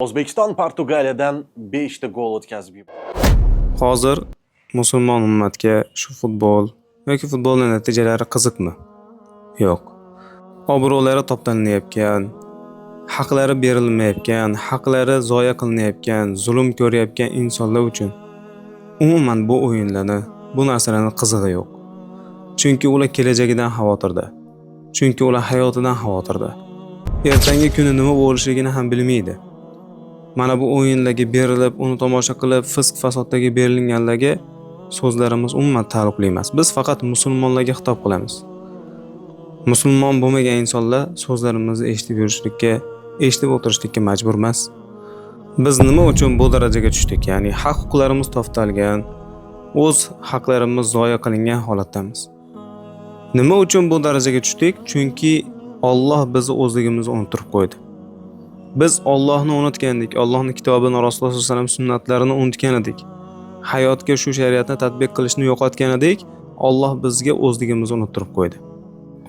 O'zbekiston Portugaliyadan 5 ta gol o'tkazib yubordi. Hozir musulmon ummatga shu futbol yoki futbolning natijalari qiziqmi? Yo'q. Obro'lari toptalinayotgan, haqlari berilmayotgan, haqlari zoya qilinayotgan, zulm ko'rayotgan insonlar uchun umuman bu o'yinlarni, bu narsalarni qizig'i yo'q. Chunki ular kelajagidan xavotirda. Chunki ular hayotidan xavotirda. Ertangi kuni nima bo'lishligini ham bilmaydi. Mana bu o'yinlarga berilib, uni tomosha qilib, fisq fasodlarga berilganlarga so'zlarimiz umuman taalluqli emas. Biz faqat musulmonlarga xitob qilamiz. Musulmon bo'lmagan insonlar so'zlarimizni eshitib yurishlikka, eshitib o'tirishlikka majbur emas. Biz nima uchun bu darajaga tushdik? Ya'ni haq-huquqlarimiz toptalgan, o'z haqlarimiz zoya qilingan holatdamiz. Nima uchun bu darajaga tushdik? Chunki Olloh bizni o'zligimizni unuttirib qo'ydi. Biz Ollohni unutgandik, Allohning kitobini, Rasululloh sollallohu alayhi vasallam sunnatlarini unutgan edik. Hayotga shu shariatni tatbiq qilishni yo'qotgan edik. Olloh bizga o'zligimizni unuttirib qo'ydi.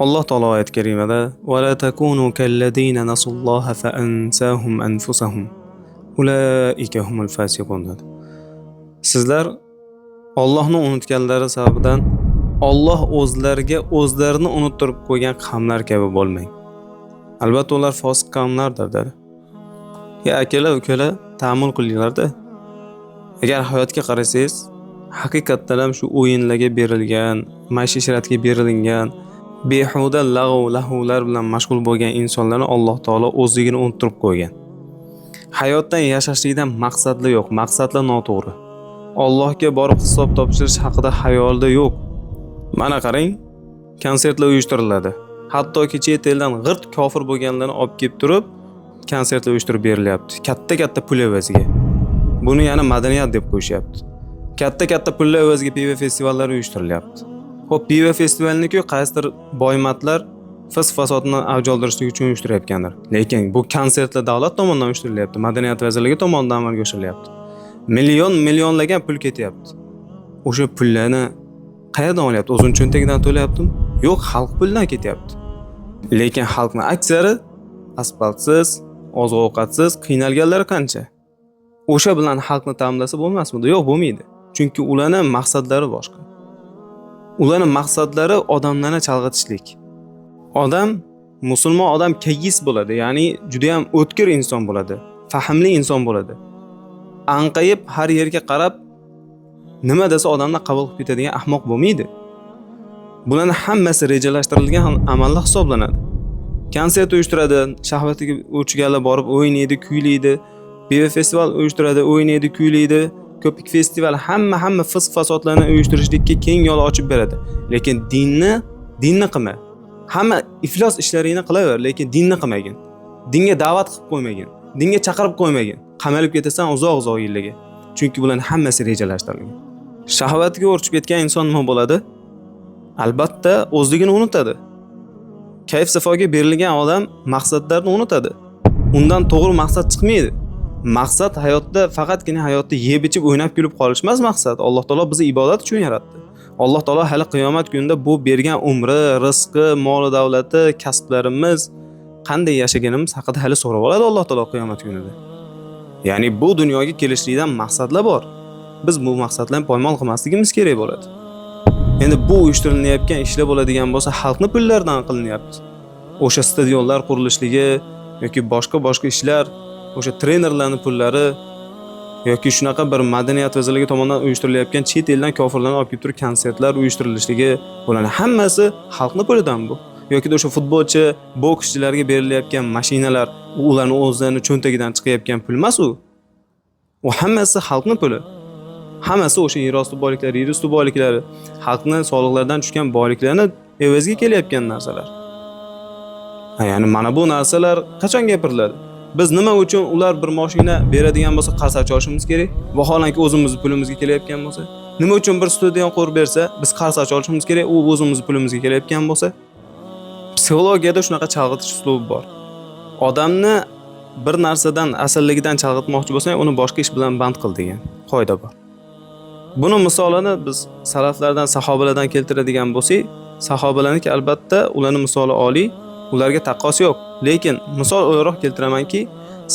Alloh taolo oyat karimada: "Va la takunu kallazina nasulloha fa ansahum anfusahum. Ulaika humul fasiqun" dedi. Sizlar Ollohni unutganlari sababidan Olloh o'zlariga o'zlarini unuttirib qo'ygan qavmlar kabi bo'lmang. Albatta ular fosiq qavmlardir, dedi. Ya akalar, ukalar, ta'ammul qilinglar-da. Agar hayotga qarasangiz, haqiqatdan ham shu o'yinlarga berilgan, maisha ishratga berilgan, behuda lag'v, lahvlar bilan mashg'ul bo'lgan insonlarni Alloh taolo o'zligini unuttirib qo'ygan. Hayotdan yashashlikdan maqsadli yo'q, maqsadlar noto'g'ri. Allohga borib hisob topshirish haqida xayolda yo'q. Mana qarang, konsertlar uyushtiriladi. Hattoki chet eldan g'irt kofir bo'lganlarni olib kelib turib, konsertlar uyushtirib berilyapti. Katta-katta pul evaziga. Buni yana madaniyat deb qo'yishyapti. Katta-katta pullar evaziga pivo festivallari uyushtirilyapti. Xo'p, pivo festivalini-ku qaysidir boymatlar fisq fasodni avj oldirishlik uchun uyushtirayotgandir. Lekin bu konsertlar davlat tomonidan uyushtirilyapti, Madaniyat vazirligi tomonidan amalga oshirilyapti. Million millionlagan pul ketyapti. O'sha pullarni qayerdan olyapti? O'zini cho'ntagidan to'layaptimi? Yo'q, xalq pulidan ketyapti. Lekin xalqning aksari asfaltsiz, oziq-ovqatsiz qiynalganlar qancha? O'sha bilan xalqni ta'minlasa bo'lmasmidi? Yo'q, bo'lmaydi. Chunki ularni maqsadlari boshqa. Ularni maqsadlari odamlarni chalg'itishlik. Odam, musulmon odam kayis bo'ladi, ya'ni juda ham o'tkir inson bo'ladi, fahmli inson bo'ladi. Anqayib har yerga qarab nima desa odamlar qabul qilib ketadigan ahmoq bo'lmaydi. Bularni hammasi rejalashtirilgan amallar hisoblanadi. Konsert uyushtiradi, shahvatiga o'chiganlar borib o'ynaydi, kuylaydi. Pivo festival uyushtiradi, o'ynaydi, kuylaydi. Ko'pik festival hamma fisq fasodlarni uyushtirishlikka keng yo'l ochib beradi. Lekin dinni qilma. Hamma iflos ishlaringni qilaver, lekin dinni qilmagin. Dinga da'vat qilib qo'ymagin. Dinga chaqirib qo'ymagin. Qamalib ketasan uzoq-uzoq yillarga. Chunki bularning hammasi rejalashtirilgan. Shahvatga o'rchib ketgan inson nima bo'ladi? Albatta o'zligini unutadi. Kayf safoga berilgan odam maqsadlarni unutadi. Undan to'g'ri maqsad chiqmaydi. Maqsad hayotda faqatgina hayotda yeb ichib o'ynab kulib qolish emas maqsad. Alloh taolo bizni ibodat uchun yaratdi. Alloh taolo hali qiyomat kunida bu bergan umri, rizqi, moli davlati, kasblarimiz qanday yashaganimiz haqida hali so'rab oladi Alloh taolo qiyomat kunida. Ya'ni bu dunyoga kelishlikdan maqsadlar bor. Biz bu maqsadlarni poymol qilmasligimiz kerak bo'ladi. Endi bu uyushtirilayotgan ishlar bo'ladigan bo'lsa, xalqni pullaridan qilinyapti. O'sha stadionlar qurilishligi yoki boshqa-boshqa ishlar, o'sha trenerlarning pullari yoki shunaqa bir madaniyat vazirligi tomonidan uyushtirilayotgan chet eldan kofirlarni olib kelib turib konsertlar uyushtirilishligi, bularning hammasi xalqni pulidan bu. Yoki o'sha futbolchi, bokschilarga berilayotgan mashinalar, u ularni o'zlarini cho'ntagidan chiqayotgan pul emas u. U hammasi xalqni puli. Hammasi o'sha yerosti boyliklari, yer usti boyliklari, xalqni soliqlardan tushgan boyliklarni evaziga kelayotgan narsalar. Ha, ya'ni mana bu narsalar qachon gapiriladi? Biz nima uchun ular bir mashina beradigan bo'lsa qarsak chalishimiz kerak? Vaholanki o'zimizni pulimizga kelayotgan bo'lsa? Nima uchun bir stadion qurib bersa, biz qarsak chalishimiz kerak, u o'zimizni pulimizga kelayotgan bo'lsa? Psixologiyada shunaqa chalg'itish uslubi bor. Odamni bir narsadan asalligidan chalg'itmoqchi bo'lsang, uni boshqa ish bilan band qil degan qoida bor. Buni misolini biz salaflardan, sahobalardan keltiradigan bo'lsak, sahobalarniki albatta ularning misoli oliy, ularga taqqos yo'q. Lekin misol o'laroq keltiramanki,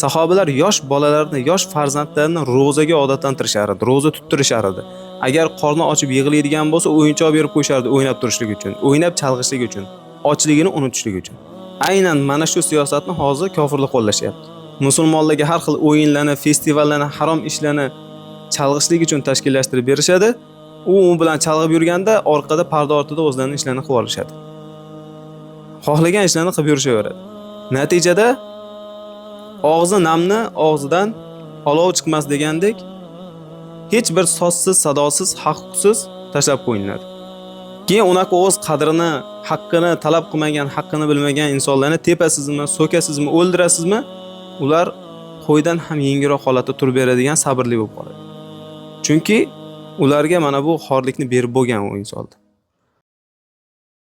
Sahobalar yosh bolalarni, yosh farzandlarini ro'zaga odatlantirishar edi, ro'za tuttirishar edi. Agar qorni ochib yig'laydigan bo'lsa, o'yinchoq berib qo'yishardi o'ynab turishlik uchun, o'ynab chalg'ishlik uchun, ochligini unutishlik uchun. Aynan mana shu siyosatni hozir kofirlar qo'llashyapti. Musulmonlarga har xil o'yinlarni, festivallarni, harom ishlarni chalg'ishlik uchun tashkillashtirib berishadi. U bilan chalg'ib yurganda orqada parda ortida o'zlarining ishlarini qilib olishadi. Xohlagan ishlarini qilib yurishaveradi. Natijada og'zi namni og'zidan olov chiqmas degandek, hech bir sozsiz, sadosiz, haq-huquqsiz tashlab qo'yiladi. Keyin unaqa o'z qadrini, haqqini talab qilmagan, haqqini bilmagan insonlarni tepasizmi, so'kasizmi, o'ldirasizmi, ular qo'ydan ham yengilroq holatda turib beradigan sabrli bo'lib qoladi. Chunki ularga mana bu xorlikni berib bo'lgan u insonlar.